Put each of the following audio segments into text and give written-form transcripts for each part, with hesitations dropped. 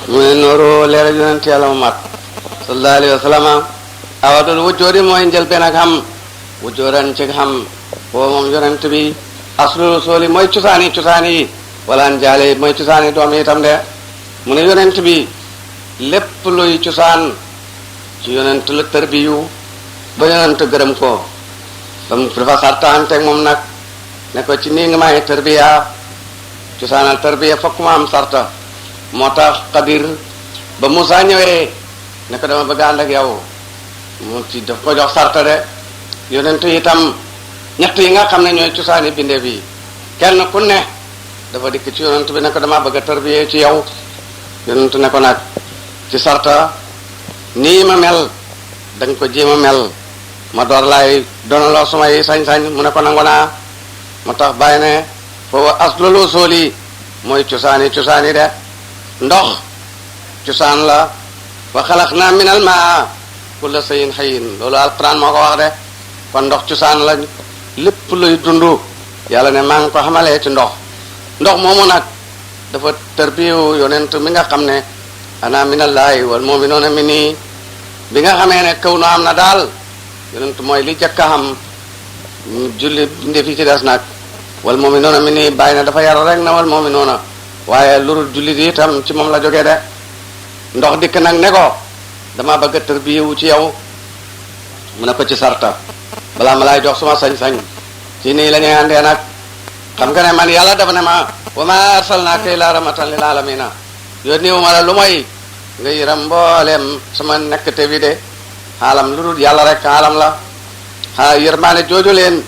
mu ne nooru leer yonent yàlla Muhammad sallallahu alayhi wa sallam awadul wujjoodi mooy njëlbeen ak xam wujjoodan ci xam boo moom yonent bi aslul sooli mooy cosaan yi wala njaale mooy cosaani doom yi itam de mu ne yonent bi lépp luy cosaan ci yonent la tërbiyu ba yonent gërëm ko dafa sartaanteeg moom nag ne ko ci nii nga may tërbiya cosaanal tërbiya fokk ma am sarta moo tax Xadir ba Musaa ñëwee ne ko dama bëgg ànd ak yow mu ci daf ko jox sarta de yonent itam ñett yi nga xam ne ñooy cosaani bindee bi kenn ku ne dafa dikk ci yonent bi ne ko dama bëgg a tërbiye ci yow yonent ne ko nag ci sarta nii ma mel da nga ko jéem a mel ma door laay donaloo sumay sañ-sañ mu ne ko nangu naa moo tax bàyyi ne foofu aslul usuli mooy cosaani de ndox cosaan la wa xalaqna minal maa kulla shay'in hayyin loolu alquran moo ko wax de kon ndox cosaan la lépp luy dund yàlla ne maa ngi ko xamalee ci ndox moomu nag dafa tërbiyu yonent mi nga xam ne ana minallahi wal mu'minuuna minni bi nga xamee ne kaw nu am na daal yonent mooy li jëkk a xam julli binde fi ci des nag wal mu'minuuna minni bàyyi na dafa yaru rek na wal mu'minuuna waaye lurul julli di itam ci moom la jógee de ndox dikk nag ne ko dama bëgg a tërbiyewu ci yow mu ne ko ci sarta balaa ma laay jox suma sañ-sañ ci nii la ñuy àndee nag xam nga ne man yàlla dafa ne ma wa ma arsalnaaka illaa rahmatan lil aalamiina yónni wu ma la lu mooy nga yëram mbooleem sama nekkte bi de xaalam lu dul yàlla rek xaalam la xaa yërmaane jooju leen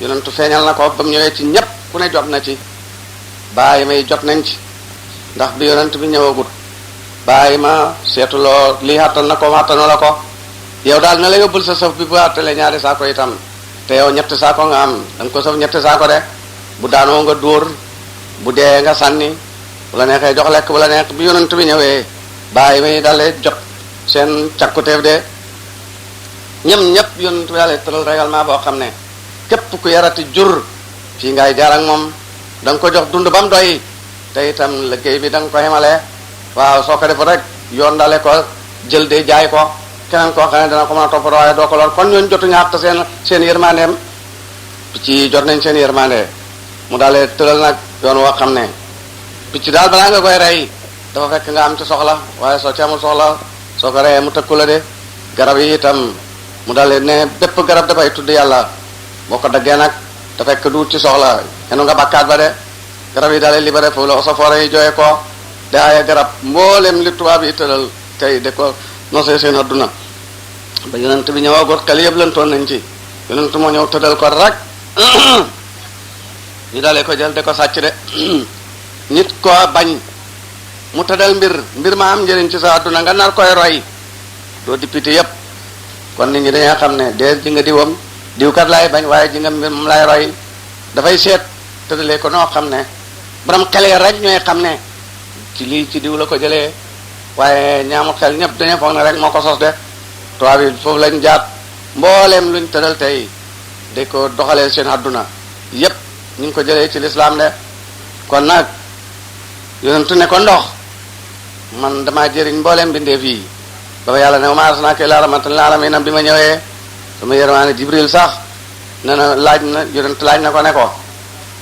yonentu feeñal na ko ba mu ñëwee ci ñépp ku ne jot na ci bàyyi may jot nañ ci ndax bi yonent bi ñëwagut bàyyi ma seetuloo lii xattan na ko xattanu la ko yow daal na la yóbbul sa sëf bi bu àttale ñaari saako itam te yow ñetti saako nga am da nga ko sëf ñetti saako de bu daanoo nga dóor bu dee nga sànni bu la neexee jox lekk bu la neex bi yonent bi ñëwee bàyyi may dalee jot seen càkkuteef de ñëpp yonent bi dalee tëral règlement boo xam ne képp ku yarati jur fii ngay jaar ak moom da nga ko jox dund ba mu doy te itam liggéey bi da nga ko xemale waaw soo ko def rek yoon dale ko jël de jaay ko keneen koo xam ne dana ko mën a toppatoo waaye doo ko lool kon ñooñu jotuñu àtt seen yërmandeem picc jot nañ seen yërmande mu dalee tëral nag yoon woo xam ne picc daal balaa nga koy rey dafa fekk nga am ci soxla waaye soo ci amul soxla soo ko reyee mu tëkku la de garab yi itam mu dalee ne bépp garab dafay tudd yàlla boo ko daggee nag da fekk duut ci soxla yenu nga bakkaat ba de garab yi dalee libéré foofu la osafoore yi jooye ko de ay garab mboolem li tubaab yi tëral tey de ko nosee seen adduna ba yonent bi ñëwaagot xel yëpp lantoon nañ ci yonent moo ñëw tëddal ko rek ñu dalee ko jël de ko sàcc de nit ko bañ mu tëddal mbir ma am njëriñ ci sa adduna nga nar koy roy doo député yëpp kon nit ñi dañoo xam ne dee ji nga diwam diwkat laay bañ waaye ji nga mbir moom laay roy dafay seet tëddalee ko noo xam ne borom xel ya rek ñooy xam ne ci lii ci diw la ko jëlee waaye ñaamul xel ñëpp dañoo foog ne rek moo ko sos de tubaab yi foofu lañ jaat mbooleem luñ tëddal tey de ko doxalee seen adduna yépp ñu ngi ko jëlee ci lislaam de kon nag yonentu ne ko ndox man damaa jëriñ mbooleem bindeef yi ba yàlla ne ma arsalnaaka illaa rahmatan lil aalamiin bi ma ñëwee sama yërmaande Jibril sax ne na laaj na yonent laaj na ko ne ko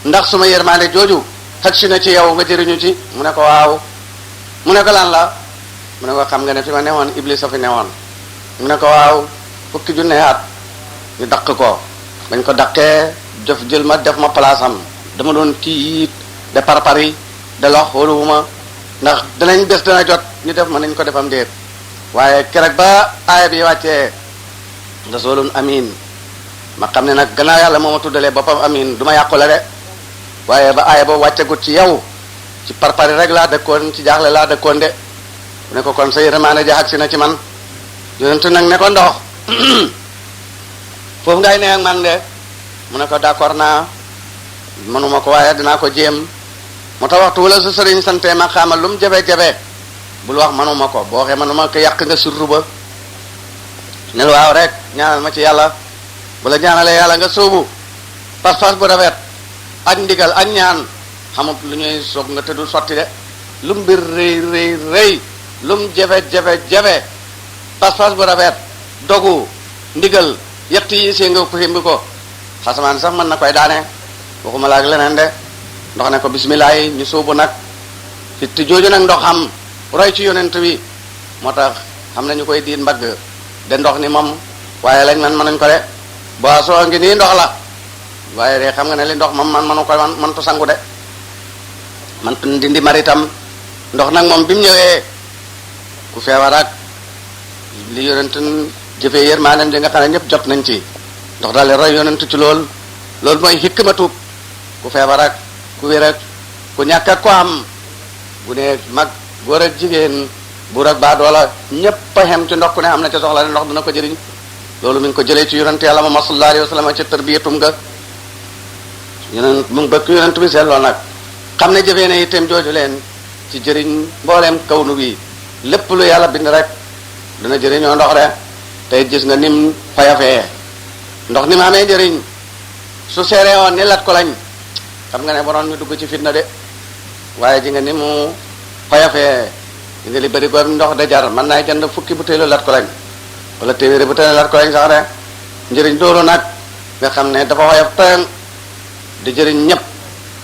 ndax suma yërmaande jooju xaj si na ci yow nga jëriñu ci mu ne ko waaw mu ne ko lan la mu ne ko xam nga ne fi ma newoon Iblis a fi newoon mu ne ko waaw fukki junne at ñu daq ko bañ ko daqee jël ma def ma place am dama doon tiit de parpari de lox wóoluwuma ndax danañ bés dana jot ñu def ma nañ ko defam déet waaye keroog ba aaya bi wàccee rasulun amin ma xam ne nag gannaaw yàlla moo ma tuddalee boppam amin du ma yàqu la de waaye ba aaya boobu wàccegut ci yow ci parpari rek laa dëkkoon ci jaaxle laa dëkkoon de ne ko kon sa yërmaande ja agsi na ci man yonentu nag ne ko ndox foofu ngay ne ak man de mu ne ko d'accord naa mënuma ko waaye dinaa ko jéem moo tax waxtu wala sa sëriñ sante ma xaamal lu mu jabe-jabe bul wax manuma ko boo waxee manuma ko yàq nga surru ba nel waaw rek ñaanal ma ci yàlla bu la ñaanalee yàlla nga sóobu pas-pas bu rafet ak ndigal ak ñaan xamut lu ñuy soog nga tëddul sotti de lu mbir rëy lum jafe pas-pas bu rafet dogu ndigal yett yi see nga ko himbi ko xasamaan sax mën na koy daane waxuma la ak leneen de ndox ne ko bismillah yi ñu suubu nag fitti jooju nag ndox xam roy ci yonent bi moo tax xam nañu koy diin mbagg de ndox ni moom waaye lañ man mënuñ ko de boisson ngi nii ndox la waaye de xam nga ne li ndox moom man mënu ko mëntu sangu de man dindi maritam ndox nag moom bi mu ñëwee ku feebar ak li yonent jëfee yërmaanam di nga xam ne ñëpp jot nañ ci ndox daal roy yonent ci loolu mooy hikmatu ku feebar ak ku wér ak ku ñàkk ak ko am bu ne mag góor ak jigéen buur ak baadoola ñëpp a xem ci ndox ku ne am na ca soxla ne ndox dina ko jëriñ loolu mi ngi ko jëlee ci yonent yàlla Muhammad sallallahu alayhi wa sallam ci tarbiyatum nga yonent mu bëgg yonent bi seetloo nag xam ne jëfee ne itam jooju leen ci jëriñ mbooleem kawnu bi lépp lu yàlla bind rek dina jëriñoo ndox de tey gis nga nim xoyafee ndox ni ma amee njëriñ su seeree woon ni lat ko lañ xam nga ne bonoon ñu dugg ci fitna de waaye ji nga ni mu xoyafee di nga li bëri ko ndox de jar mën naa jënd fukki butéelu lat ko lañ wala téeméeri butéelu lat ko lañ sax de njëriñ loolu nag nga xam ne dafa xoyaf tëng di jëriñ ñëpp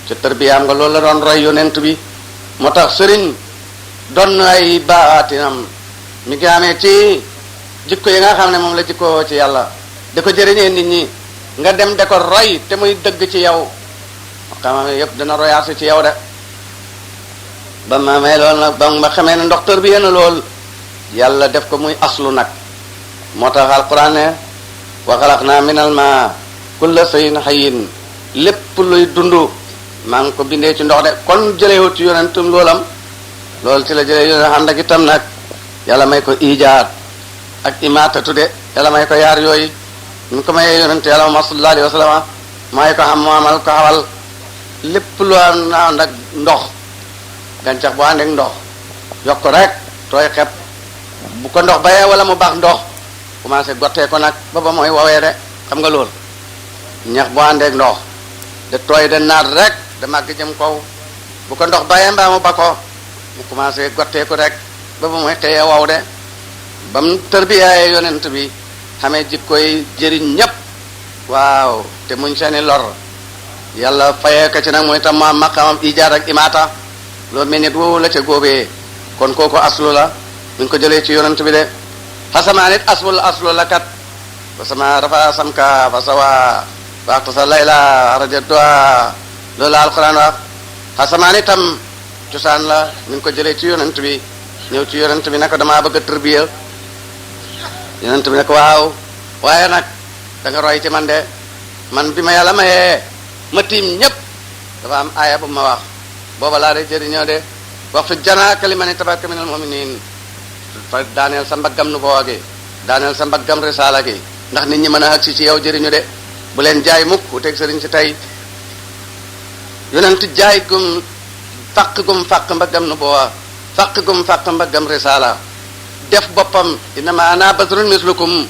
ci tarbiyaam nga loolu la doon roy yonent bi moo tax sëriñ doon ay baatinam mi ngi amee ci jikko yi nga xam ne moom la jikkoo ci yàlla di ko jëriñee nit ñi nga dem de ko roy te muy dëgg ci yow xam ne yëpp dina royaasi ci yow de ba ma amee loolu nag ba ma xamee ne ndox tër bi yéen lool yàlla def ko muy aslu nag moo tax alquran ne wa xalaqna minal ma kulla shay'in hayyin lépp luy dund maa ngi ko bindee ci ndox de kon jëlewut ci yonentum loolam loolu ci la jëlee yonent ànd ak itam nag yàlla may ko ijaat ak imaatatu de yàlla may ko yaar yooyu ñu ko mayee yonent yàlla Muhammad sallallahu alayhi wa sallam may ko xam mu amal ko xawal lépp lu ànd ak ndox gàncax bu ànd ak ndox yokk rek tooy xepp bu ko ndox bayee wala mu baax ndox commencé gottee ko nag ba mooy wowee de xam nga loolu ñax bu ànd ak ndox de tooy de naat rek de màgg jëm kaw bu ko ndox bayee mbaa mu ba ko mu commencé gottee ko rek ba mooy xëyee wow de ba mu tërbiyaayee yonent bi xamee jikkoy jëriñ ñépp waaw te muñ seeni lor yàlla fayee ko ci nag mooy tam ma maqamam ijaar ak imaata loolu mel nit woowu la ca góobee kon kooku aslu la mu ngi ko jëlee ci yonent bi de xasamaa nit aslu la kat fa sama rafa samka fa sawa waxtu sa layla raja doa loolu la alquran wax xasamaa itam cosaan la mu ngi ko jëlee ci yonent bi ñëw ci yonent bi ne ko damaa bëgg a tërbiya yonent bi ne ko waaw waaye nag da nga roy ci man de man bi ma yàlla mayee ma tiim ñépp dafa am aaya bu ma wax booba laa de jëriñoo de waxtu janaaka li man ittabaaka minal mu'miniin fa daaneel sa mbaggam nu boo gi daaneel sa mbaggam risaala gi ndax nit ñi mën a agsi ci yow jëriñu de bu leen jaay mukk uteeg sëriñ si tey yonent jaay gum fàq mbaggam nu boo fàq gum fàq mbaggam risaala def boppam innama ana basarun mislukum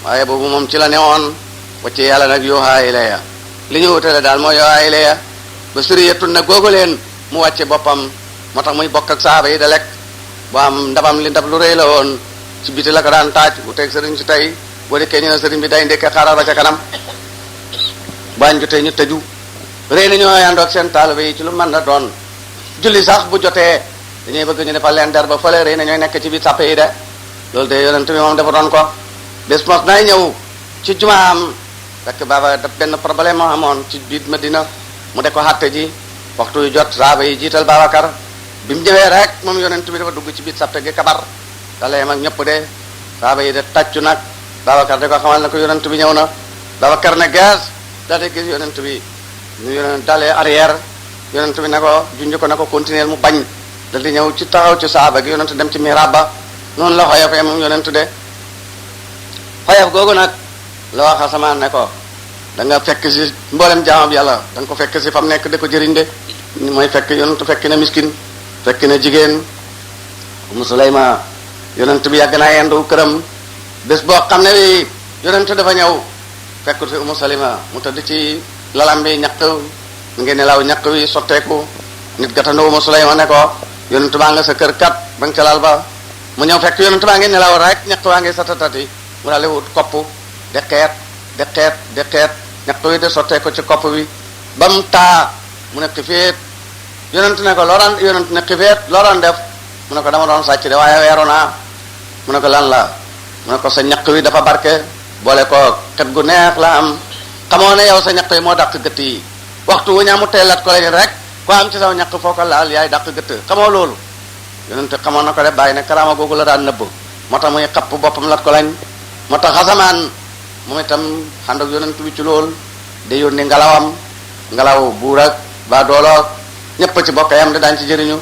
waaye boobu moom ci la ne woon wacce yàlla nag yoohaa ilayya li ñu wutale daal mooy yoohaa ilayya ba suriyatun nag googu leen mu wàcce boppam moo tax muy bokk ak saaba yi da lekk bu am ndabam li ndab lu rëy la woon ci biti la ko daan taaj wuteeg sëriñ si tey boo dikkee ñu ne sëriñ bi day ndekkee xaaral ba ca kanam baañ jotee ñu tëju rëy na ñoo yandoog seen taalibe yi ci lu mën na doon julli sax bu jotee dañuy bëgg ñu defal leen der ba fële rëy na ñooy nekk ci biir sàppe yi de loolu de yonent bi moom dafa doon ko bés mos nay ñëw ci jumaam fekk baaba daf benn problème moo amoon ci biir Madina mu de ko xatte ji waxtu yu jot saaba yi jiital Babacar bi mu ñëwee rek moom yonent bi dafa dugg ci biir sàppe gi kabar dalee mag ñëpp de saaba yi de tàccu nag Babacar da ko xamal ne ko yonent bi ñëw na Babacar ne gaz daal di gis yonent bi ñu yonent dalee arrière yonent bi ne ko junj ko ne ko continuer mu bañ dal di ñëw ci taxaw ci saaba gi yonent dem ci mihrab ba noonu la xoyafee moom yonent de xoyaf googu nag la wax asamaan ne ko da nga fekk si mboolem jaamam yàlla da nga ko fekk si fa mu nekk de ko jëriñ de mooy fekk yonent fekk na miskin fekk na jigéen Umu Sulayma yonent bi yàgg naa yendu këram bés boo xam ne bi yonent dafa ñëw fekk si Umu Sulayma mu tëdd ci lalam bi ñaq mu ngi nelaw ñaq wi sotteeku nit gatandoo Umu Sulayma ne ko yonent baa nga sa kër kat ba nga ca lal ba mu ñëw fekk yonent baa ngi nelaw rek ñaq waa ngi satatati mu daal di wut kopp de xeet ñaq wi de sottee ko ci kopp bi ba mu taa mu ne xifeet yonent ne ko yonent ne xifeet loo doon def mu ne ko dama doon sàcc de waaye weeru naa mu ne ko lan la mu ne ko sa ñaq wi dafa barke boole ko xet gu neex la am xamoo ne yow sa ñaq yi moo dàq gëtt yi waxtu wu ñaamu teelat ko lañu rek ko am ci saw ñaq foo ko laal yaay dàq gëtt xamoo loolu yonent xamoon na ko de bàyyi ne karaama googu la daan nëbb moo tax muy xapp boppam lat ko lañ moo tax xasamaan moom itam xànd ak yonent bi ci loolu day yónni ngelaw buur ak ba dooloo ñëpp ci bokk yam de daan ci jëriñu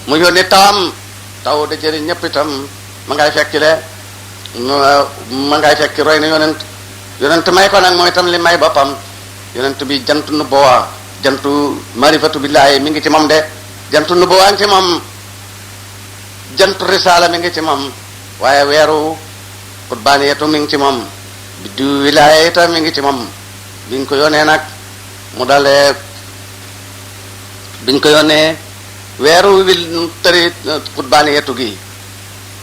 mu yónni tawam taw de jëriñ ñëpp itam ma ngay fekki le ma ngay fekki roy na yonent may ko nag moom itam li may boppam yonent bi jantu nu bowa jantu marifatu billahi mi ngi ci moom de jantu nu bowa ngi ci moom jantu risala mi ngi ci moom waaye weeru qurbaniyatu mi ngi ci moom biddu wilaaya itam mi ngi ci moom biñ ko yónnee nag mu dalee biñ ko yónnee weeru wil tëri qurbaniyatu gi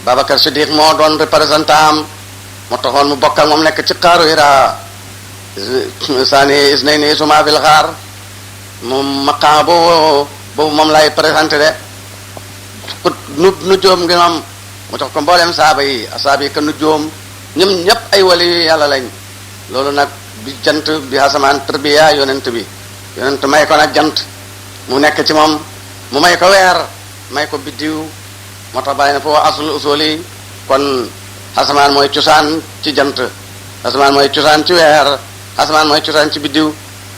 Babacar Siddiq moo doon représentant am moo taxoon mu bokk ak moom nekk ci xaaru Hira sani isnayni suma fil xaar moom maqaam boobu moom lay présenté de nu joom ngi moom mu tax ko mboolem saaba yi ka nu joom ñoom ñëpp ay wali yu yàlla lañ loolu nag bi jant bi asamaan tarbiya yonent may ko nag jant mu nekk ci moom mu may ko weer may ko biddiw moo tax bàyyi na foofu asul usuli kon asamaan mooy cosaan ci jant asamaan mooy cosaan ci weer asamaan mooy cosaan ci biddiw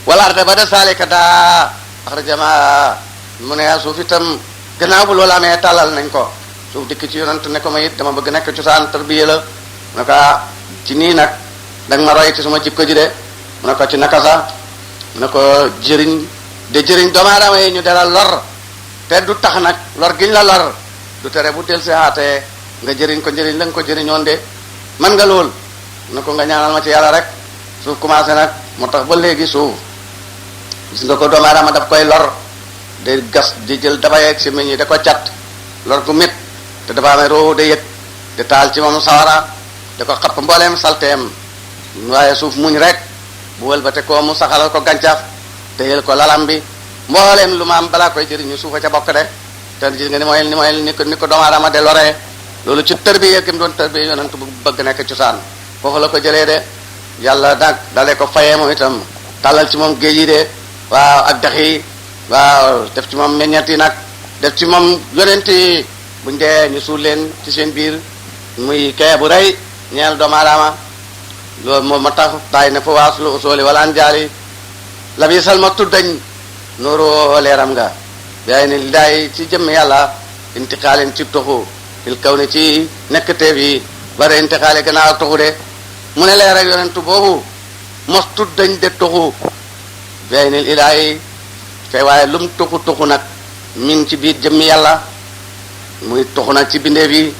wala arde ba de saalika daa axrajama mu ne suuf itam gannaaw bu loolu amee tàllal nañ ko suuf dikk ci yonent ne ko ma it dama bëgg nekk cosaan tarbiya la mu ne ko ci nii nag danga ma roy ci suma jikko ji de mu ne ko ci naka sax mu ne ko jëriñ doomu aadama yi ñu dalal lor te du tax nag lor giñ la lor du tere bu del si haatee nga jëriñ ko njëriñ la nga ko jëriñoon de man nga lool mu ne ko nga ñaanal ma ci yàlla rek suuf commencé nag moo tax ba léegi suuf gis nga ko doomu aadama daf koy lor de gas di jël dafa yeeg si meñ yi da ko cat lor gu mit te dafa amee roo de yëg te taal ci moom sawara da ko xapp mbooleem salteem waaye suuf muñ rek bu wëlbate ko mu saxalal ko gàncax téyel ko lalam bi mbooleem lu ma am balaa koy jëriñu suufa ca bokk de te gis nga ni ko doomu aadama de loree loolu ci tërbiya gi mu doon tërbiya yonent bu bëgg nekk cosaan foofu la ko jëlee de yàlla nag dalee ko fayee moom itam tàllal ci moom géej yi de waaw ak dex yi waaw def ci moom meññeet yi nag def ci moom yonent yi buñ dee ñu suul leen ci seen biir muy kee bu rëy ñeel doomu aadama loolu moom ma tax bàyyi na fa waaslu usooli wala an jaali la bi sal ma tuddañ nóoru leeram nga yaay ni daay ci jëmm yàlla intixaalin ci toxu fil kaw ni ci nekk teef yi bare intixaali gannaaw ak toxu de mu ne leer ak yonentu boobu mos tuddañ de toxu yaay ni ilaahi kay waaye lum toxu nag min ci biir jëmmi yàlla muy toxu nag ci bindeef yi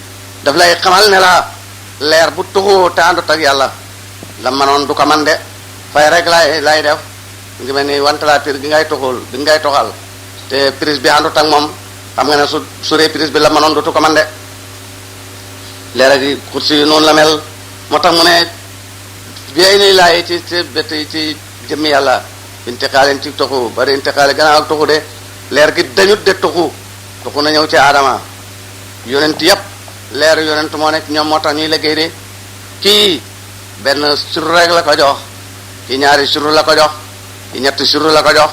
daf lay xamal ne la leer bu toxu te àndut ak yàlla la manoon du ko man de fay rek lay def ngi mel ni ventilateur gi ngay toxal te prise bi àndut ak moom xam nga ne su prise bi la manoon dutu ko man de leer gi xursi yu noonu la mel moo tax mu ne biay ni laay ci jëmmi yàlla intixaalin ci toxu bari intixaali gannaaw ak toxu de leer gi dañut de toxu na ñëw ci aadama yonent yépp leer yonent moo nekk ñoom moo tax ñuy liggéey de kii benn suru rek la ko jox kii ñaari suru la ko jox kii ñetti suru la ko jox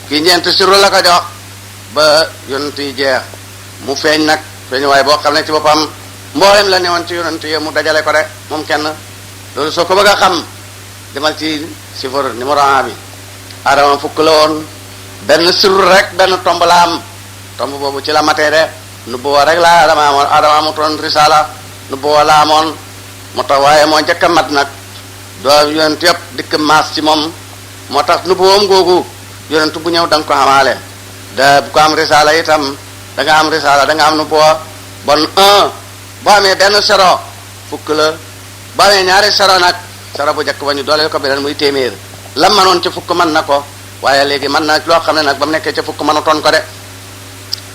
kii ñeenti suru la ko jox ba yonent yi jeex mu feeñ nag feeñ waaye boo xam ne ci boppam mboolem la newoon ci yonent yi mu dajale ko de moom kenn loolu soo ko bëgg a xam demal ci chiffre numéro 1 bi adama fukk la woon benn suru rek benn tomb la am tomb boobu ci la matee de nu boo rek la adama amutoon risala nu boo la amoon moo tax waaye moo njëkk a mat nag doo yonent yëpp dikk maas ci moom moo tax nu boom googu yonent bu ñëw da nga ko xamaale da bu ko am risala itam da nga am risala da nga am nu boo bon 1 boo amee benn sero fukk la boo amee ñaari sero nag sero bu njëkk ba ñu dooleel ko beneen muy téeméer la manoon ca fukk mën na ko waaye léegi mën na loo xam ne nag ba mu nekkee ca fukk mënutoon ko de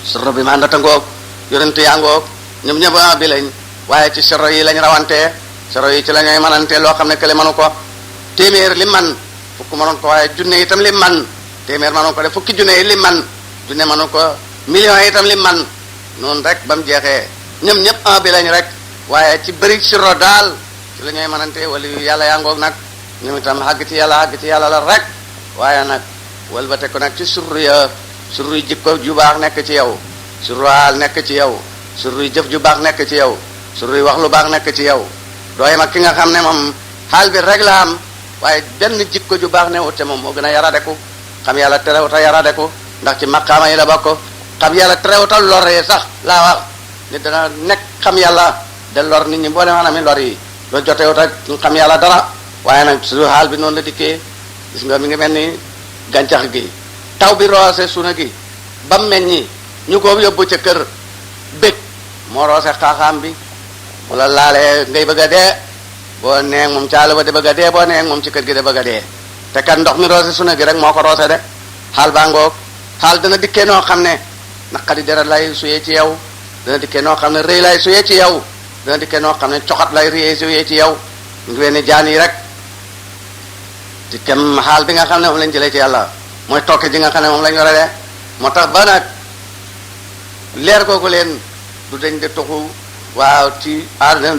soro bi ma àndata ngoog yonent yaa ngoog ñoom ñëpp bi lañ waaye ci sero yi lañ rawantee sero yi ci la ñooy manante loo xam ne kële mënu ko téeméer li man fukk mënoon ko waaye junne itam li man téeméer mënoon ko def fukki junne yi li man junne mënu ko millions itam li man noonu rek ba mu jeexee ñoom ñëpp bi lañ rek waaye ci bëri siro daal ci la ñooy manante wala yu yàlla yaa ngoog nag ñoom itam àgg ci yàlla la rek waaye nag walbate ko nag ci surru jikko ju baax nekk ci yow surru haal nekk ci yow surru jëf ju baax nekk ci yow surru wax lu baax nekk ci yow dooy mag ki nga xam ne moom xaal bi rek la am waaye benn jikko ju baax ne wute moom moo gën a yaradeku xam yàlla terewuta yaradeku ndax ci maqaama yi la bokk xam yàlla terewuta loree sax laa wax nit dana nekk xam yàlla de lor nit ñi boo ne maanaam lor yi doo jotewuta xam yàlla dara waaye nag su xaal bi noonu la dikkee gis nga mi ngi mel ni gàncax gi taw bi roose suna gi ba meññi ñu ko yóbbu ca kër bég moo roose xaaxaam bi bu la laalee ngay bëgg a dee boo nee moom caala ba de bëgg a dee boo nee moom ci kër gi de bëgg a dee te kat ndox mi roose suna gi rek moo ko roose de xaal baa ngoog xaal dana dikkee noo xam ne naqari deret lay suyee ci yow dana dikkee noo xam ne rëy lay suyee ci yow dana dikkee noo xam ne coxat lay rëyee suyee ci yow ngi weni jaan yi rek ci kem xaal bi nga xam ne moom lañ jëlee ci yàlla mooy tokki ji nga xam ne moom lañ yore de moo tax ba nag leer googu leen du dañ de tuxu waaw ci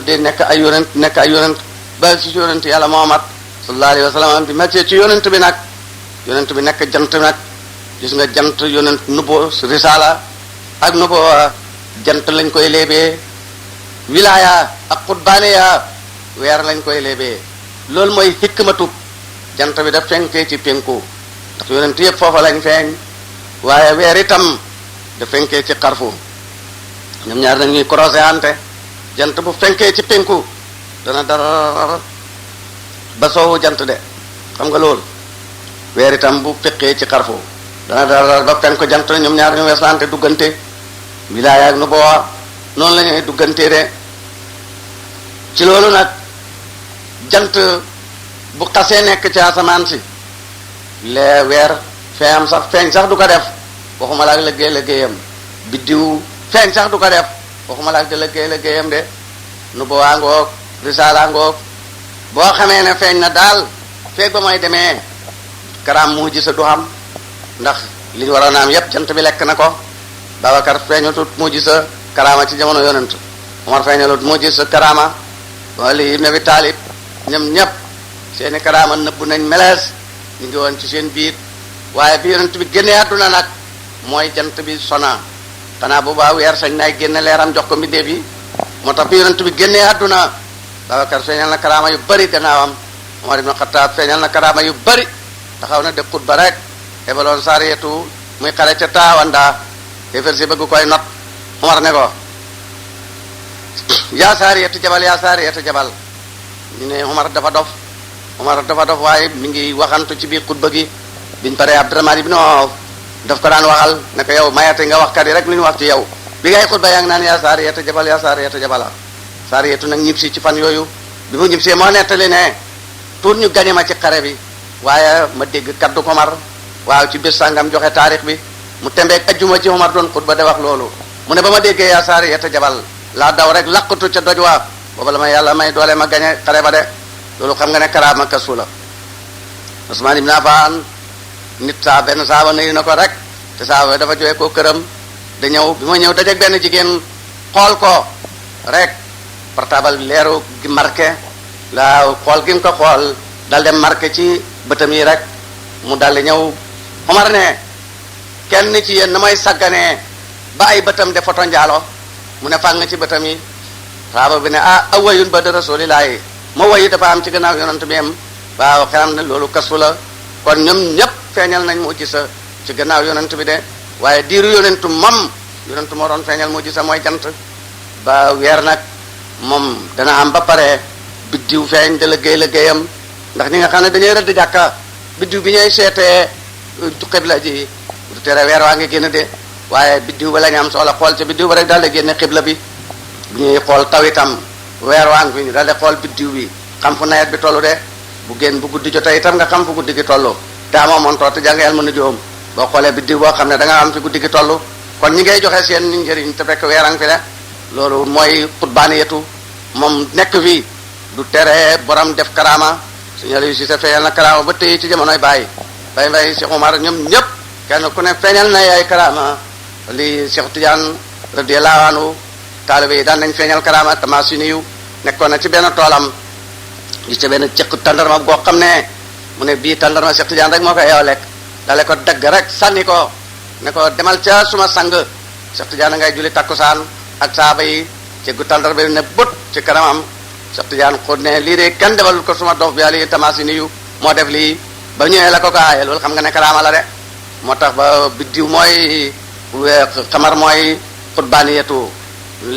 de nekk ay yonent ba ci yonent yàlla Muhammad sallallahu alayhi wa sallam bi métier ci yonent bi nag yonent bi nekk jant nag gis nga jant yonent nubo risala ak nubo jant lañ koy léebee wilaya ak xutbaaniya weer lañ koy léebee loolu mooy hikmatu jant bi daf fenkee ci penku ndax yonent yëpp foofa lañ feeñ waaye weer itam da fenkee ci xarfu ñoom ñaar dañuy croisé ante jant bu fenkee ci penku dana dara ba soowu jant de xam nga loolu weer itam bu fekkee ci xarfu dana dara ba penku jant ñoom ñaar ñu weeslante duggante wilaaya ak nu boo noonu la ñuy duggante de ci loolu nag jant bu xasee nekk ci asamaan si lee weer feeñ sax du ko def waxuma la ak liggéeyam biddiw feeñ sax du ko def waxuma la ak liggéeyam de nu bo waa ngoog risaala ngoog boo xamee ne feeñ na daal feeg ba mooy demee karaam mu ji sa du xam ndax li ñu waroon a am yépp jant bi lekk na ko Babacar feeñatut mu ji sa karaama ci jamono yonent Omar feeñalut mu ji sa karaama wali ibn Abi Talib ñoom ñépp seeni karaama nëbbu nañ melees ñu ngi woon ci seen biir waaye bi yonent bi génnee àdduna nag mooy jant bi sona xanaa bu baa weer sañ naay génne leeram jox ko mbindeef yi moo tax bi yonent bi génnee àdduna Babacar feeñal na karaama yu bari gannaawam Omar ibn Khattab feeñal na karaama yu bari taxaw na de xutba rek ebaloon Sariyatu muy xale ca taawanda defar si bëgg koy not Omar ne ko yaa Sariyatu jabal ñu ne Omar dafa dof waaye mi ngi waxantu ci biir xutba gi biñ paree Abdurahmaan ibn Awf daf ko daan waxal ne ko yow mayate nga wax kat yi rek li ñu wax ci yow bi ngay xutba yaa ngi naan yaa Sariyatu jabala Sariyatu nag ñibbisi ci fan yooyu bi mu ñibbisee moo nettali ne pour ñu gañe ma ci xare bi waaye ma dégg kaddu ko Omar waaw ci bés sangam joxe taarix bi mu tembeeg ajjuma ci Omar doon xutba de wax loolu mu ne ba ma déggee yaa Sariyatu jabal laa daw rek laqatu ca doj waa booba la ma yàlla may doole ma gañe xare ba de loolu xam nga ne karaama kasu la Usmaan ibn Affaan nit benn saaba nuyu na ko rek te saaba dafa joxe koo këram da ñëw bi ma ñëw dajeeg benn jigéen xool ko rek portable leeru gi marqué la xool gi mu ko xool dal dem marqué ci bëtam yi rek mu dal di ñëw Omar ne kenn ci yéen na may sagganee ba ay bëtam de photo njaalo mu ne fàng ci bëtam yi saaba bi ne awayun ba de rasulillahi ma wayi dafa am ci gannaaw yonent bi am waaw xelam ne loolu kasu la kon ñoom ñëpp feeñal nañ mu ci sa ci gannaaw yonent bi de waaye diiru yonentu yonentu moo doon feeñal mu ci sa mooy jant ba weer nag moom dana am ba pare biddiw feeñ de liggéeyam ndax ñi nga xam ne dañuy rëdd jàkka biddiw bi ñuy seetee xibla ji du tere weer waa ngi génn de waaye biddiw ba la ñu am soxla xool ca biddiw ba rek daal di génne xibla bi bu ñuy xool taw itam weer waa ngi fi daal di xool biddiw bi xam fu nawet bi tollu de bu génn bu guddi jotee itam nga xam fu guddi gi tollu te amoo montoor te jàng yàlla mën a joom boo xoolee biddiw boo xam ne da nga am fi guddi gi tollu kon ñi ngay joxe seen njëriñ te fekk weerang fi ne loolu mooy xutbaaniyatu moom nekk fii du tere borom def karaama suñu Aliou Cissé feeñal na karaama ba tey ci jamonoy Baye Baye Cheikh Omar ñoom ñëpp kenn ku ne feeñal na yaay karaama li Cheikh Tidiane radiyallahu anhu taalibe yi daan nañ feeñal karaama Tamasini yu nekkoon na ci benn toolam gis ca benn cëq tàndarma boo xam ne mu ne bii tàndarma Cheikh Tidiane rek moo ko yeew lekk dale ko dagg rek sànni ko ne ko demal ca suma sang Cheikh Tidiane ngay julli takkusaan ak saaba yi cëggu tàndarma bi ne bët ci kanamam Cheikh Tidiane xut ne lii de kenn defalul ko suma dof bi ali Tamasini yu moo def lii ba ñëwee la ko aaye loolu xam nga ne karaama la de moo tax ba biddiw mooy xamar mooy xutbaaniyatu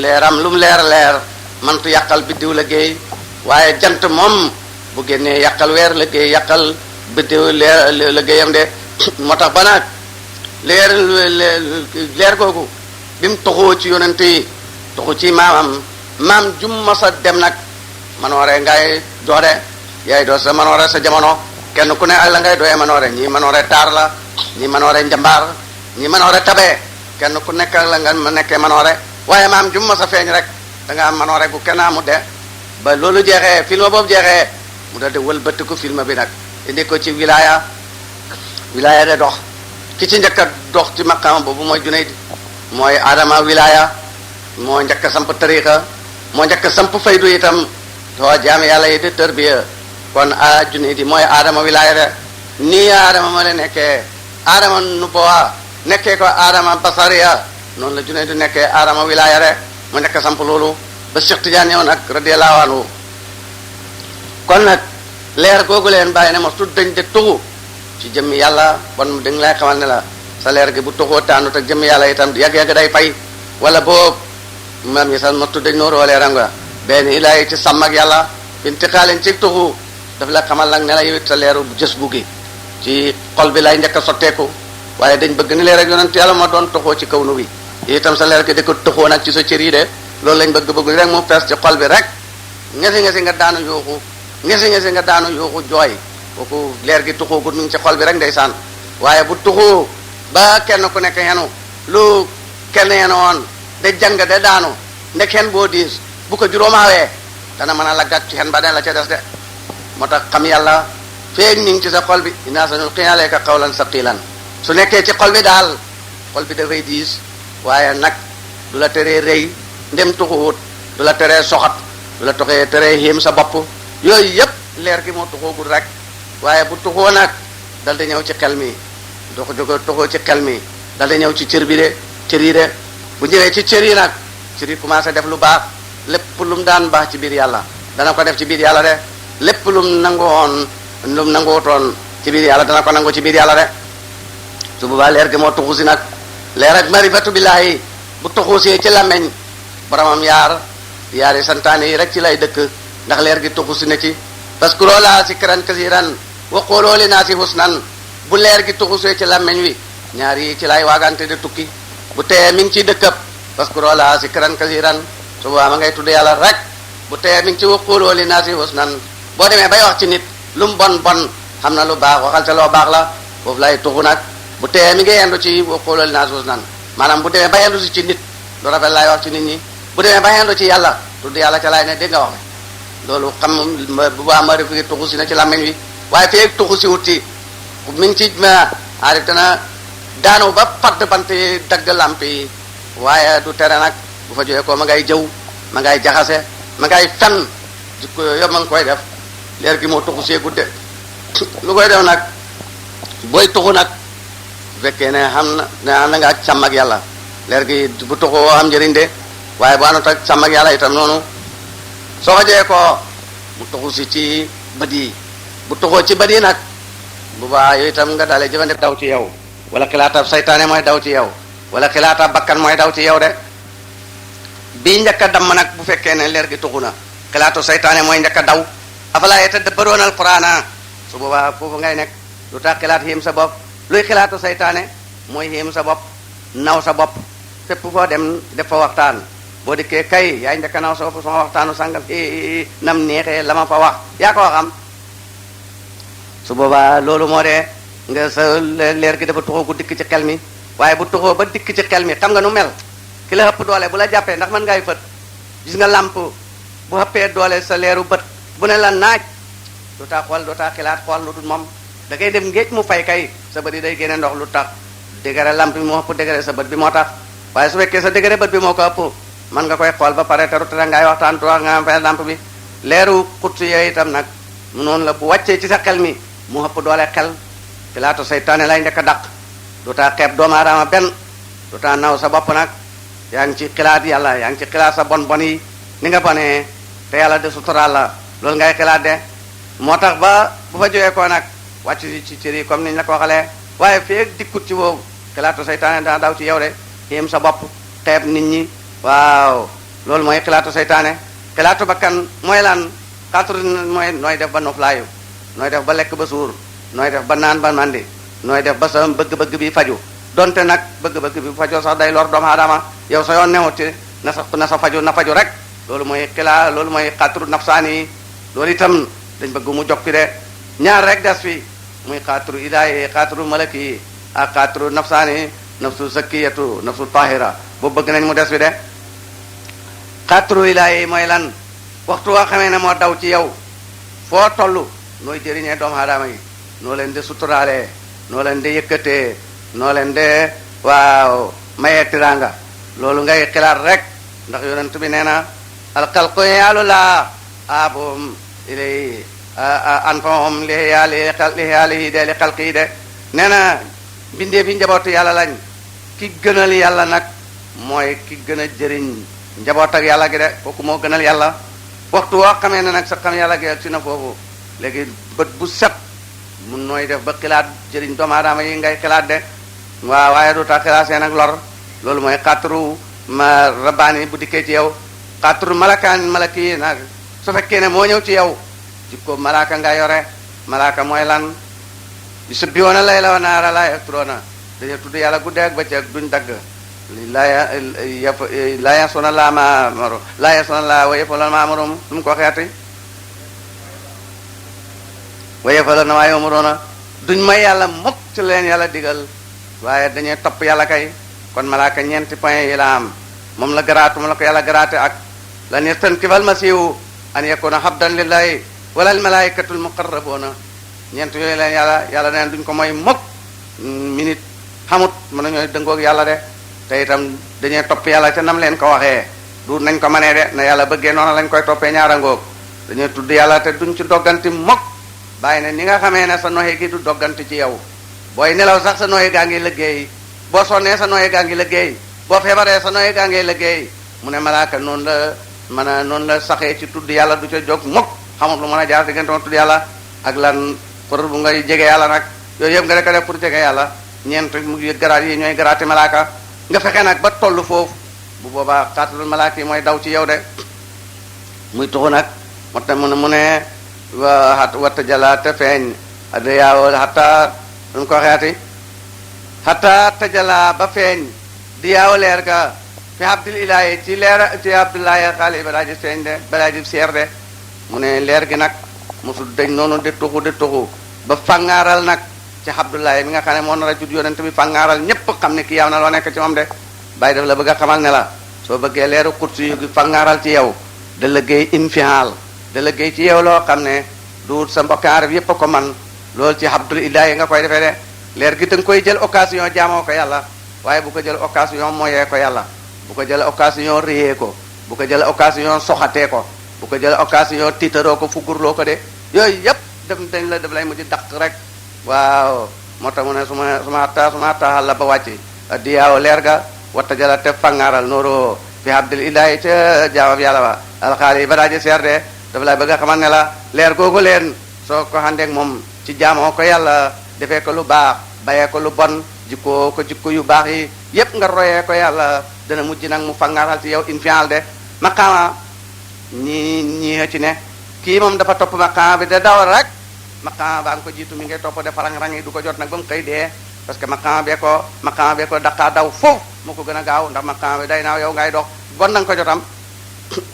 leeram lu mu leer mantu yàqal biddiw liggéey waaye jant moom bu génnee yàqal weer liggéey yàqal biddiw liggéeyam de moo tax ba nag leer googu bi mu toxoo ci yonent yi toxu ci maam jum masa dem nag manoore ngay doode yaay doo sa manoore sa jamono kenn ku ne ak la ngay doyee manoore ñii manoore taar la ñii manoore njambaar ñii manoore tabee kenn ku nekk ak la nga nekkee manoore waaye maam jum masa feeñ rek da nga am manoore bu kenn amut de ba loolu jeexee film boobu jeexee mu dal di wëlbatiku film bi nag indi ko ci wilaya de dox ki ci njëkk a dox ci maqaama boobu mooy Junayd mooy Adama wilaya moo njëkk a samp tariqa moo njëkk a samp faydu itam too jaami yàlla yi di tërbiya kon a Junayd mooy Adama wilaya de nii Adama moo le nekkee Adama nubuwa nekkee ko Adama basariya noonu la Junayd nekkee Adama wilaya de mu nekk samp loolu ba Cheikh Tidiane ñëw nag radiyallahu anhu kon nag leer googu leen bàyyi ne ma su dañ de tuxu ci jëmmi yàlla bon dañ lay xamal ne la sa leer gi bu tuxoo tànnut ak jëmmi yàlla itam yàgg-yàgg day fay wala boobu mam ñi sax ma tuddañ nooroo leeram nga benn ilaay ci sàmm ak yàlla intixaalin ci tuxu daf la xamal nag ne la yow it sa leeru jës bu gi ci xol bi lay njëkk a sotteeku waaye dañ bëgg ni leer ak yonent yàlla moo doon tuxoo ci kaw nu bi itam sa leer gi di ko tuxoo nag ci sa cër yi de loolu lañ bëgg rek mu fees ci xol bi rek ngesi nga daanu yuuxu ngesi nga daanu yuuxu jooy kooku leer gi tuxoo gut mi ngi ci xol bi rek ndeysaan waaye bu tuxoo ba kenn ku nekk yenu lu kenn yenu woon de jàng de daanu ndek xen boo diis bu ko juróomaawee dana mën a laggat ci xen ba den la ca des de moo tax xam yàlla feeg ñu ngi ci sa xol bi inaa sanulqi alayka qawlan saqilan su nekkee ci xol bi daal xol bi dafay diis waaye nag du la teree rëy ndem tuxuwut du la teree soxat du la toxee teree xiim sa bopp yooyu yëpp leer gi moo tuxoogul rek waaye bu tuxoo nag dal di ñëw ci xel mi doo ko jóge tuxoo ci xel mi dal di ñëw ci cër bi de cër yi de bu ñëwee ci cër yi nag cër yi commencé def lu baax lépp lu mu daan baax ci biir yàlla dana ko def ci biir yàlla de lépp lu mu nangoon lu mu nanguwutoon ci biir yàlla dana ko nangu ci biir yàlla de su boobaa leer gi moo tuxu si nag leer ak marifatu billaahi bu tuxusee ci làmmeñ boromam yaari santaane yi rek ci lay dëkk ndax leer gi tuxu si na ci parce que loola zikran kasiran wa qulu li naasi husnan bu leer gi tuxusee ci làmmeñ wi ñaar yi ci lay waagante di tukki bu teye mi ngi ciy dëkkab parce que loola zikran kasiran su boobaa ma ngay tudd yàlla rek bu teye mi ngi ci wa qulu li naasi husnan boo demee bay wax ci nit lu mu bon xam na lu baax waxal ca loo baax la foofu lay tuxu nag bu teye mi ngi yendu ci wa qulu li naasi husnan maanaam bu demee ba yendu si ci nit lu rafet lay wax ci nit ñi bu demee ba yendu ci yàlla tudd yàlla ca laay ne dégg nga wax loolu xam bu baax ma refi tuxu si na ci làmmeñ wi waaye feeg tuxu si wut ci mi ngi ci ma arif dana daanu ba padd bant yi dagg lamp yi waaye du tere nag bu fa joxee ko ma ngay jëw ma ngay jaxase ma ngay fen jikko yooyu ma ngi koy def leer gi moo tuxu see gudde lu koy def nag booy tuxu nag bu fekkee ne xam na nga ak sàmm ak yàlla leer gi bu tuxoo am njëriñ de waaye bu àndut ak sàmm ak yàlla itam noonu soo xajee ko mu tuxu si ci bët yi bu tuxoo ci bët yi nag bu baax yooyu itam nga dalee jëfandikoo daw ci yow wala xilaatab saytaane mooy daw ci yow wala xilaatab bakkan mooy daw ci yow de bii njëkk a damm nag bu fekkee ne leer gi tuxu na xilaatu saytaane mooy njëkk a daw afalaa yatadabbaruuna alquraana su boobaa foofu ngay nekk lu tax xilaat xiim sa bopp luy xilaatu saytaane mooy xiim sa bopp naw sa bopp fépp foo dem def fa waxtaan boo dikkee kay yaay njëkk a naw sa bopp sama waxtaanu sàngam nam neexee la ma fa wax yaa ko xam su boobaa loolu moo dee nga sa leer gi dafa tuxoo gu dikk ci xel mi waaye bu tuxoo ba dikk ci xel mi xam nga nu mel ki la ëpp doole bu la jàppee ndax mën ngay fët gis nga làmp bu ëppee doole sa leeru bët bu ne la naaj du taa xool du taa xilaat xool lu dul moom da ngay dem ngéej mu fay kay sa bët yi day génne ndox lu tax dégare lamp bi moo ëpp dégare sa bët bi moo tax waaye su fekkee sa dégare bët bi moo ko ëpp man nga koy xool ba pare te rutata ngay waxtaan tu wax nga am fay lamp bi leeru xutsi yooyu itam nag noonu la bu wàccee ci sa xel mi mu ëpp doole xel xilaatu seytaane lay njëkk a dàq du taa xeeb doomu aadama benn du taa naw sa bopp nag yaa ngi ci xilaat yàlla yaa ngi ci xilaat sa bon bon yi ni nga bonee te yàlla de suturaal la loolu ngay xilaat de moo tax ba bu fa jógee ko nag wàcc ci cër yi comme niñ la ko waxalee waaye feeg dikkut ci boobu xilaatu seytaane daa daw ci yow de yéem sa bopp xeeb nit ñi waaw loolu mooy xilaatu seytaane xilaatu bakkan mooy lan xaaturu mooy nooy def ba noflaayu nooy def ba lekk ba suur nooy def ba naan ba mandi nooy def ba sa bëgg-bëgg bi faju donte nag bëgg-bëgg bi fajoo sax day lor doomu aadama yow sa yoon newut ci na sa faju rek loolu mooy loolu mooy xaaturu nafsaani yi loolu itam dañ bëgg mu jokki de ñaar rek des fi muy xaaturu ilaahi xaaturu malaki yi ak xaaturu nafsaani nafsu zakiyatu nafsu tahira boobu bëgg nañ mu des fi de xaaturu ilaahi mooy lan waxtu woo xamee ne moo daw ci yow foo toll nooy jëriñee doomu aadama yi noo leen di suturaalee noo leen di yëkkatee noo leen de waaw mayee tiranga loolu ngay xilaat rek ndax yonent bi nee na alxalqu yaalu laa abum ilay anfahum li yaalihi de li xalqi yi de nee na mbindee fi njabootu yàlla lañ ki gënal yàlla nag mooy ki gën a jëriñ njaboot ak yàlla gi de kooku moo gënal yàlla waxtu woo xamee ne nag sa xam yàlla gi ak si na foofu léegi bët bu set mun nooy def ba xilaat jëriñ doomu aadama yi ngay xilaat de waaw waaye du tax xilaat seen ak lor loolu mooy xaaturu ma rabbaani bu dikkee ci yow xaaturu malaki yi nag su fekkee ne moo ñëw ci yow jikko malaaka nga yore malaaka mooy lan yusabbihuuna layla wa nahaara laa yafturuuna dañu tudd yàlla guddee ak bëccëg duñ dagg laa ya'suuna llaaha maa amaruhum laa ya'suuna llaaha wa yaf'aluuna maa ya'muruun lu mu ko waxeeti wa yaf'aluuna maa yu'maruuna duñ may yàlla mukk ci leen yàlla digal waaye dañuy topp yàlla kay kon malaaka ñeenti point yi la am moom la garaatu moom la ko yàlla garaate ak lan yastankifa al-masiihu an yakuuna abdan lillahi wala al-malaa'ikatul muqarrabuuna ñeent yooyu leen yàlla neen duñ ko mooy mukk minute xamut mën nañooy dëngoog yàlla de te itam dañuy topp yàlla ca nam leen ko waxee du nañ ko mënee de na yàlla bëggee noonu lañ koy toppee ñaara ngoog dañuy tudd yàlla te duñ ci dogganti mukk bàyyi ne ni nga xamee ne sa noxe gi du dogganti ci yow booy nelaw sax sa noxe gaa ngi liggéey boo sonnee sa noxe gaa ngi liggéey boo feebaree sa noxe gaa ngi liggéey mu ne malaaka noonu la saxee ci tudd yàlla du ca jóg mukk xamut lu mën a jaar diggante ma tudd yàlla ak lan pour bu ngay jege yàlla nag yooyu yëpp nga rek a def pour jege yàlla ñeent mu garaat yi ñooy garaati malaaka nga fexe nag ba toll foofu bu boobaa xaatul malaaka yi mooy daw ci yow de muy tuxu nag moo tax mu ne watta jala te feeñ ad yaaw xatta lu ko waxeeti xatta tajala ba feeñ di yaaw leer ga fi abdil ilaahi ci leer ci abdullahi xaali balaa ji feeñ de balaa ji seer de mu ne leer gi nag mosul dañ noonu di tuxu ba fangaaral nag ci abdullahi mi nga xam ne moo nar a jud yonent bi fangaaral ñépp xam ne kii yaw na loo nekk ci moom de bàyyi daf la bëgg a xamal ne la soo bëggee leeru kursi yu gi fangaaral ci yow da liggéey infial da liggéey ci yow loo xam ne du sa mbokki arab yépp a ko man loolu ci abdul ilaahi nga koy defee de leer gi da nga koy jël occasion jaamoo ko yàlla waaye bu ko jël occasion mooyee ko yàlla bu ko jël occasion réyee ko bu ko jël occasion soxatee ko bu ko jël occasion tiitaroo ko fugurloo ko de yooyu yépp daf lay mujj daq rek waaw moo tax mu ne suma attaxal la ba wàcci diyaaw leer ga watta jala te fangaaral nooro fi abdil ilaahi ca jaamab yàlla ba alxaali yi ba daaji seer de dafa lay bëgg a xamal ne la leer googu leen soo ko xandeek moom ci jaamoo ko yàlla defee ko lu baax bayee ko lu bon jikkoo ko jikko yu baax yi yépp nga royee ko yàlla dana mujj nag mu fangaaral ci yow infial de maqaama ñi ci ne kii moom dafa topp maqaama bi da daw rek maqaama baa nga ko jiitu mi ngay topp de farang-rang yi du ko jot nag ba mu xëy dee parce que maqaama bee ko daqaa daw foofu moo ko gën a gaaw ndax maqaama bi day naaw yow ngay dox bon na nga ko jotam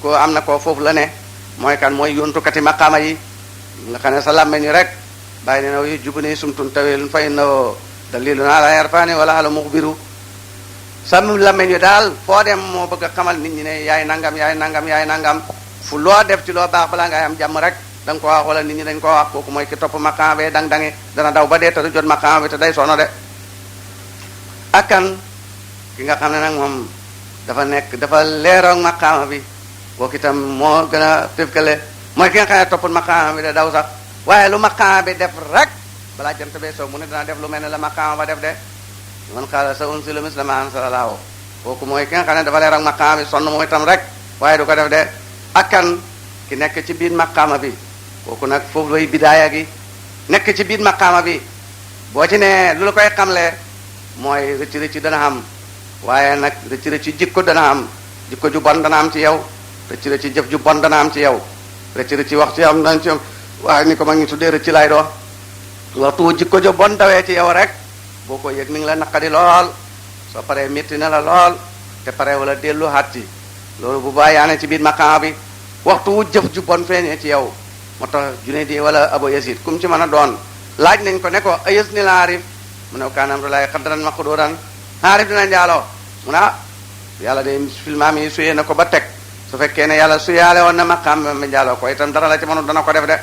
ko am na ko foofu la ne mooy kan mooy yontukati maqaama yi nga xam ne sa làmmeñ ni rek bàyyi ne na yu jubu ni sumtun tawilun fa inna dalilu naa la yarfani wala ala muxbiru sam lamañ wi daal foo dem moo bëgg a xamal nit ñi ne yaay nangam yaay nangam yaay nangam fu loo def ci loo baax balaa ngay am jàmm rek da nga ko wax wala nit ñi dañ ko wax kooku mooy ki topp maqaam bi dang-dangi dana daw ba dee te du jot maqaam bi te day sono de akkan ki nga xam ne nag moom dafa leeroog maqaama bi kooku itam moo gën a tëfkale mooy ki nga xam ne toppul maqaama bi da daw sax waaye lu maqaama bi def rek balaa jant bee soo mu ne dana def lu mel ne la maqaama ba def de man xaala sa unzilu misla ma anzalallahu kooku mooy ki nga xam ne dafa leeroog maqaama bi sonn mooy itam rek waaye du ko def de akkan ki nekk ci biir maqaama bi kooku nag foofu lay bidaaya gi nekk ci biir maqaama bi boo ci ne lu la koy xamle mooy rëcc rëcc dana am waaye nag rëcc rëcc jikko dana am jikko ju bon dana am ci yow rëcc rëcc jëf ju bon dana am ci yow rëcc rëcc wax ci am dañ ci waaye ni ko ma ngi tuddee rëcc lay doo waxtu jikko ju bon dawee ci yow rek boo ko yëg mi ngi la naqadi lool soo paree métti na la lool te pare wala dellu xat ci loolu bu baax yaa ne ci biir maqaama bi waxtu wu jëf ju bon feeñee ci yow moo tax Junayd di wala Abu Yazid kum ci mën a doon laaj nañ ko ne ko ayës ni la aarif mu ne kaanam dulaay xaddaran maqduran aarif dina njaaloo mu ne yàlla de filmaam yi suyee na ko ba teg su fekkee ne yàlla suyaale woon na maqaam ma njaaloo ko itam dara la ci mënu dana ko def de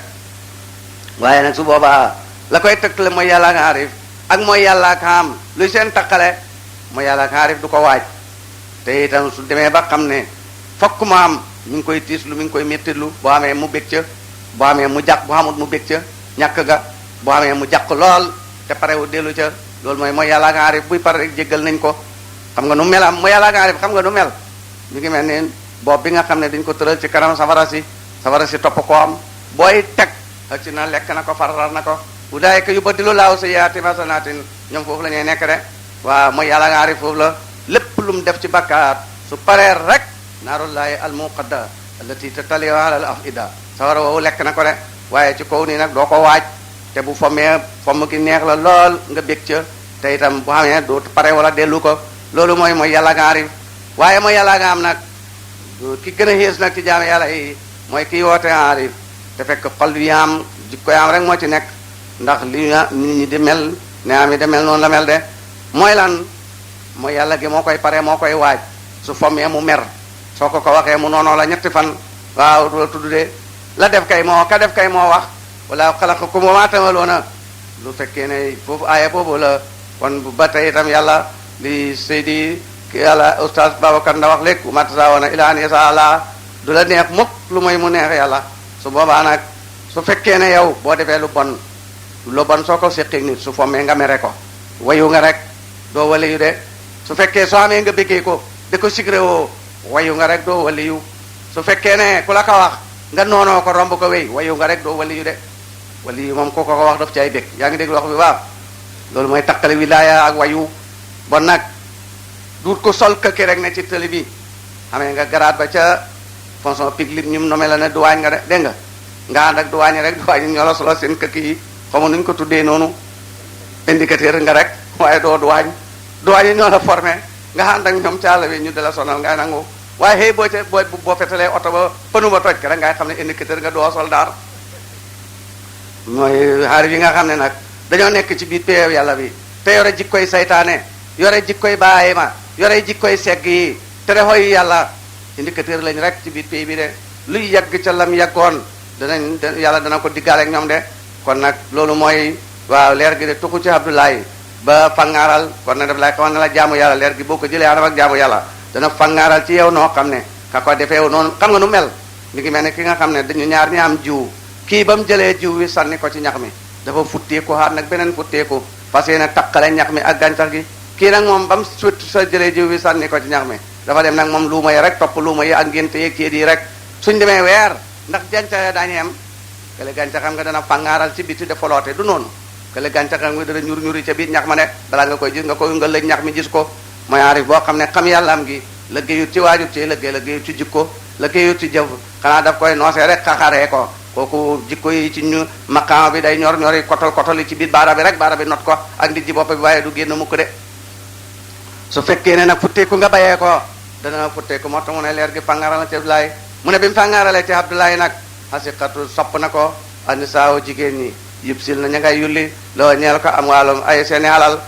waaye nag su boobaa la koy tëkkale mooy yàlla ak aarif ak mooy yàlla ak am luy seen takkale mooy yàlla ak aarif du ko waaj te itam su demee ba xam ne fokk mu am mi ngi koy tiis lu mi ngi koy méttitlu boo amee mu bég ca boo amee mu jàq bu xamut mu bég ca ñàkk ga boo amee mu jàq lool te parewu dellu ca loolu mooy yàlla ak aarif buy pare rek jéggal nañ ko xam nga nu mel am mooy yàlla ak aarif xam nga nu mel mi ngi mel ni boobu bi nga xam ne dañ ko tëral ci kanam safara si topp ko am booy teg ak ci na lekk na ko farar na ko ulaa'ika yubaddilu laahu sayyi'aatihim hasanaatin ñoom foofu la ñuy nekk de waaw mooy yàlla ak aarif foofu la lépp lu mu def ci bakkaar su paree rek naarullaahi al-muuqada allati tattali'u ala al-af'ida sawara woowu lekk na ko de waaye ci kaw nii nag doo ko waaj te bu fomm ki neex la lool nga bég ca te itam bu xamee doo pare wala dellu ko loolu mooy yàlla nga aarif waaye mooy yàlla nga am nag ki gën a xees nag ci jaam yàlla yi mooy kii woote aarif te fekk xol yu yaam jikko yaam rek moo ci nekk ndax li nit ñi di mel ne am yi di mel noonu la mel de mooy lan mooy yàlla gi moo koy pare moo koy waaj su fommee mu mer soo ko waxee mu noonoo la ñetti fan waaw du la tudd de la def kay moo ka def kay moo wax wala xalaqakum wa maa ta'maluuna lu fekkee ne foofu aaya boobu la kon bu ba tey itam yàlla li Seydi yàlla oustaz Babacar Nda wax léegi ma tasaawoona illaa an yashaa Allah du la neex mukk lu mooy mu neex yàlla su boobaa nag su fekkee ne yow boo defee lu bon soo ko séqee nit su fommee nga mere ko wayu nga rek doo waliyu de su fekkee soo amee nga bëggee ko di ko sigré woo wayu nga rek doo waliyu su fekkee ne ku la ko wax nga noonoo ko romb ko wéy wayu nga rek doo waliyu de waliyu moom ku ko wax daf ci ay bég yaa ngi dégg wax bi waaw loolu mooy takkale wilaaya ak wayu bon nag duut ko sol këkki rek ne ci télé bi xamee nga garaat ba ca fonction publique ñum nomé la ne duwaañ nga de dégg nga ànd ak duwaañ rek duwaañ ñoo la solo seen këkki yi xamu nuñ ko tuddee noonu indicateur nga rek waaye doo duwaañ yi ñoo la formé nga ànd ak ñoom caala bi ñu de la sonal ngay nangu waaye xëy boo fetalee oto ba pënu ba toj ko rek ngay xam ne indicateur nga doo soldaar mooy xaarif yi nga xam ne nag dañoo nekk ci biir péew yàlla bi te yore jikkoy saytaane yore jikkoy bàyyi ma yore jikkoy segg yi tere xoy yàlla indicateur lañ rek ci biir péew bi de luy yàgg ca lam yàggoon yàlla dana ko diggaale ak ñoom de kon nag loolu mooy waaw leer gi de tuxu ci Abdoulaye ba fangaaral kon nag daf lay xamal ne la jaamu yàlla leer gi boo ko jëlee anam ak jaamu yàlla dana fangaaral ci yow noo xam ne ka ko defee noonu xam nga nu mel mi ngi mel ne ki nga xam ne dañu ñaar ñi am jiw kii ba mu jëlee jiw wi sànni ko ci ñax mi dafa futteeku xaar nag beneen futteeku parce que nag takkale ñax mi ak gàncax gi kii nag moom ba mu sa jëlee jiw wi sànni ko ci ñax mi dafa dem nag moom luuma yi rek topp luuma yi ak ngénte yeeg kéet yi rek suñ demee weer ndax gàncax daañu am kële gàncax xam nga dana fangaaral ci biti de foloote du noonu kële gàncax xam nga dana ñuri ca biir ñax ma ne balaa nga koy gis nga koy nga lëj ñax mi gis ko mooy aarif boo xam ne xam yàlla am gi liggéeyut ci waajut ci liggéeyut ci jikko liggéeyut ci jëf xanaa daf koy noosee rek xaxaree ko kooku jikko yi ci ñu maqaama bi day ñor ñori kotol yi ci biir baara bi rek baara bi not ko ak nit ji bopp bi waaye du génn mukk de su fekkee ne nag futteeku nga bayee ko dana futteeku moo tax mu ne leer gi fangaaral na ci Abdoulaye mu ne bi mu fàngaaralee ci Abdoulaye nag asiqatu sopp na ko anisaaw jigéen ñi yëpp sil na ña ngay yulli loo ñeel ko am wàllum ay seeni alal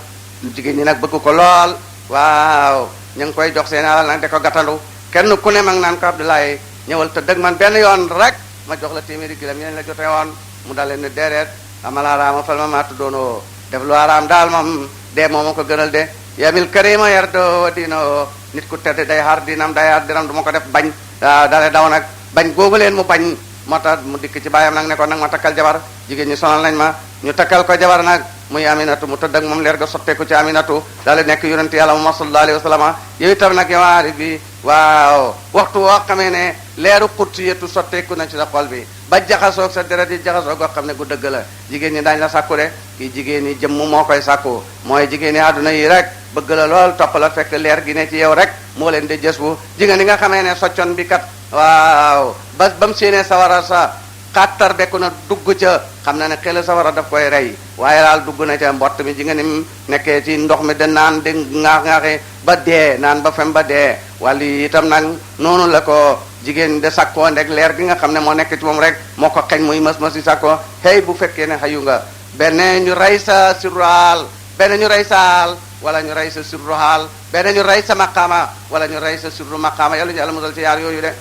jigéen ñi nag bëgg ko lool waaw ñu ngi koy jox seen alal nag de ko gàttandu kenn ku ne mag naan ko Abdoulaye ñëwal te dëgg man benn yoon rek ma jox la téeméeri gilam yéen la jotee woon mu dal leen ne déedéet amal araama fal ma maatu doonoo def lu araam daal moom dee moom ko gënal de yamil karima yar do dino nit ku tedd day xaar dinam day xaar dinam du ma ko def bañ dale daw nag bañ googu leen mu bañ moo tax mu dikk ci bàyyam nag ne ko nag ma takkal jabar jigéen ñi sonal nañ ma ñu takkal ko jabar nag muy Aminatu mu tëdd ak moom leer ga sotteeku ci Aminatu daal nekk yonent yàlla Muhammad sallallahu alayhi wa sallam yow itam nag yow aarif bi waaw waxtu woo xamee ne leeru qudsiyatu sotteeku na ci sa xol bi ba jaxasoog sa deret yi jaxasoog goo xam ne gu dëgg la jigéen ñi daañ la sàkku de kii jigéen ñi jëmm moo koy sàkku mooy jigéen ñi àdduna yi rek bëgg la lool topp la fekk leer gi ne ci yow rek moo leen di jës bu jigéen ñi nga xamee ne soccon bi kat waaw ba mu séenee sawara sa xattar bekku na dugg ca xam na ne xel sawara daf koy rey waaye daal dugg na ca mbott mi ji nga nim nekkee ci ndox mi da naan di ŋaax-ŋaaxi ba dee naan ba fem ba dee wàllu itam nag noonu la ko jigéen de sàkkoo ndeg leer gi nga xam ne moo nekk ci moom rek moo ko xeñ muy mas si sàkkoo hey bu fekkee ne xayu nga benn ñu rey sa sirruhaal benn ñu rey saal wala ñu rey sa sirruhaal benn ñu rey sa maqaama wala ñu rey sa sirru maqaama yàlla ñu yàlla musal ci yaar yooyu de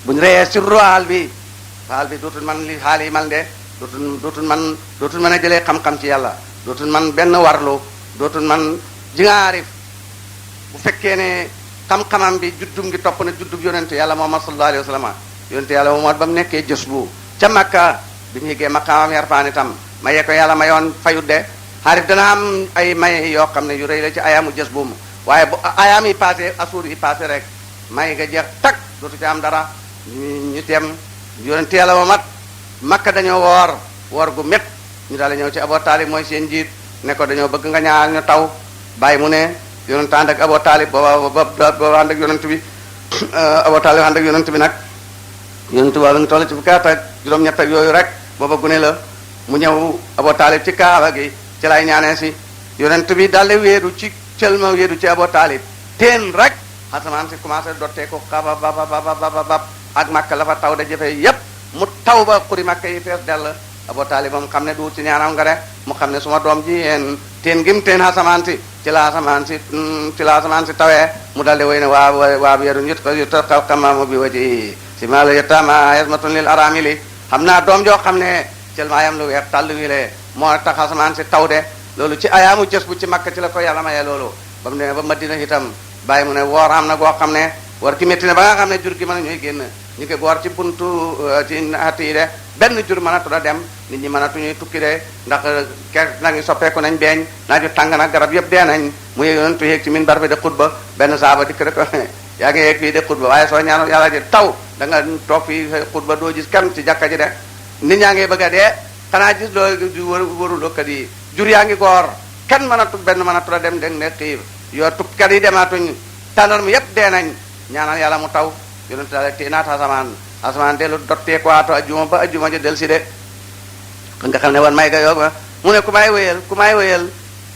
bu ñu reyee sirruhaal bi xaal bi dootul man li xaal yi man de dootul mën a jëlee xam-xam ci yàlla dootul man benn warlu dootul man jingaarif bu fekkee ne xam-xamam bi juddum ngi topp na juddub yonente yàlla Muhammad sallallahu alayhi wa sallam yonente yàlla Muhammad ba mu nekkee jës bu ca Makka bi mu yëgee maqaamam yarfaan itam mayee ko yàlla mayoon fayut de xaarif dana am ay may yoo xam ne yu rëy la ci ayaamu jës buum waaye bu ayaam yi passé asuur yi passé rek may nga jeex tak dootu ci am dara ñu tem yonente yàlla Muhammad Makka dañoo woor gu mét ñu daal di ñëw ci Abu Taalib mooy seen njiit ne ko dañoo bëgg nga ñaan ñu taw bàyyi mu ne yonent ànd ak Abu Taalib booba ànd ak yonent bi Abu Taalib ànd ak yonent bi nag yonent bi ngi toll ci fukki at ak juróom-ñett ak yooyu rek booba gune la mu ñëw Abu Taalib ci kaaba gi ci lay ñaanee si yonent bi daal di wéeru ci cëlma wéeru ci Abu Taalib teen rek asamaan si commencé dottee ko xaba bababababab ak Makka la fa taw da jëfe yépp mu taw ba xuri Makka yi fees dell Abu Taalib moom xam ne du ci ñaanam nga de mu xam ne suma doom ji yéen teen gim teen asamaan si ci la asamaan si tawee mu daldi woy ne waa bi yedun yut ko yuta xamaamu bi waji si ma la yetama yasmatun lil aramili xam naa doom joo xam ne cëlmaayam lu weex tàll wi le moo tax asamaan si taw de loolu ci ayaamu jës bu ci Makka ci la ko yàlla mayee loolu ba mu ne ba Madina itam bàyyi mu ne woor am na goo xam ne war ki métti ne ba nga xam ne jur gi mën a ñuy génn ñu ngi goor ci buntu ci natt yi de benn jur mënatu da dem nit ñi mënatu ñuy tukki de ndax ker nag ñu soppeeku nañ beeñ naaju tàng nag garab yëpp dee nañ mu yonentu yéeg ci minbar bi de xutba benn saaba dikk rek yaa ngi yéeg fii de xutba waaye soo ñaanu yàlla ji taw da nga toog fii xutba doo gis kenn ci jàkka ji de nit ñaa ngi bëgg a dee xanaa gis loo waruloo kat yi jur yaa ngi goor kenn mënatu benn mënatu da dem dégg ne xiif yoo tukkat yi demaatuñ tàndarma yëpp dee nañ ñaanal yàlla mu taw yonent daal tee naat asamaan dellu dottee ko waatu ajjuma ba ajjuma ji del si de nga xam ne wan may ga yoog mu ne ku may wéyal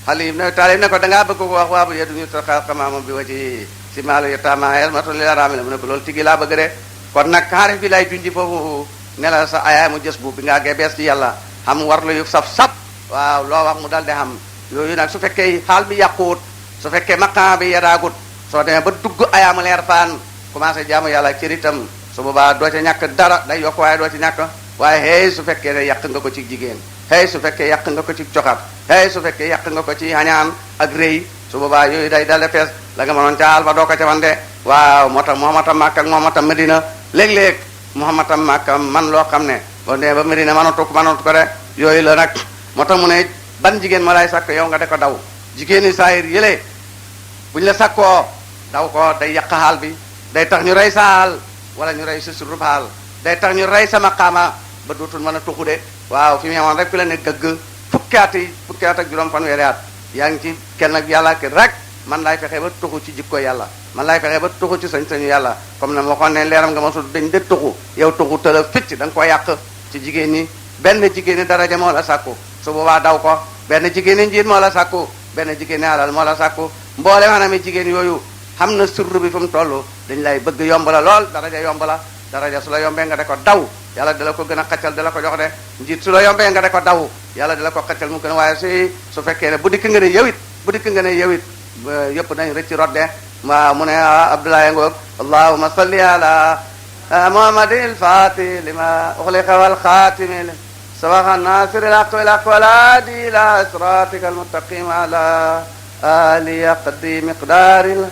xalif ne taalib ne ko dangaa bëgg ko wax waa bu yeduñu xamaama bi wa ci si maalu yetama elmaton li la raami la mu ne ko loolu tigi laa bëgg de kon nag xaarif bi lay junji foofu ne la sa ayaay mu jës bu bi ngaa gee bees ci yàlla xam warlu yu saf waaw loo wax mu dal de xam yooyu nag su fekkee xaal bi yàquwut su fekkee maqaam bi yedaagut soo demee ba dugg ayaamu leer faan commencé jaamu yàlla ci ritam su boobaa doo ca ñàkk dara day yokk waaye doo ci ñàkk waaye hey su fekkee ne yàq nga ko ci jigéen hey su fekkee yàq nga ko ci coxat hey su fekkee yàq nga ko ci xañaan ak rëy su boobaa yooyu day dale fees la nga mënoon ca alba doo ko ca man de waaw moo tax Muhammadam Makka ak Muhammadam Medina léeg-léeg Muhammadam Makka man loo xam ne boo demee ba Medina mënatu ko de yooyu la nag moo tax mu ne ban jigéen ma lay sàkk yow nga de ko daw jigéen ñi saayir yëlee buñ la sàkkoo daw ko day yàq xaal bi day tax ñu rey sa xaal wala ñu rey sa surub xaal day tax ñu rey sa maqaama ba dootul mën a tuxu de waaw fi mu yemoon rek fi la ne gëgg fukki at ak juróom fanweeri at yaa ngi ci kenn ak yàlla ki rek man laay fexe ba tuxu ci jikko yàlla man laay fexe ba tuxu ci sañ-sañu yàlla comme ne ma waxoon ne leeram nga ma su dañ de tuxu yow tuxu tëla ficc da nga ko yàq ci jigéen ñi benn jigéen ñi daraja moo la sàkku su boobaa daw ko benn jigéen ñi njiit moo la sàkku benn jigéen ñi alal moo la sàkku mboole maanaam jigéen yooyu xam na surru bi fu mu toll dañ lay bëgg yomb la lool daraja yomb la daraja su la yombee nga de ko daw yàlla dala ko gën a xaccal dala ko jox de njiit su la yombee nga de ko daw yàlla dala ko xaccal mu gën a waaye su fekkee ne bu dikk nga ne yowit yëpp nañ rëcc rodde waaw mu ne Abdoulaye ngoog allahumma salli ala muhammadil fatih lima uxliqa wal xaatimi sabaqa nasir al haq bil haq wal hadi ila siratika al mustaqim ala ali qadri miqdaril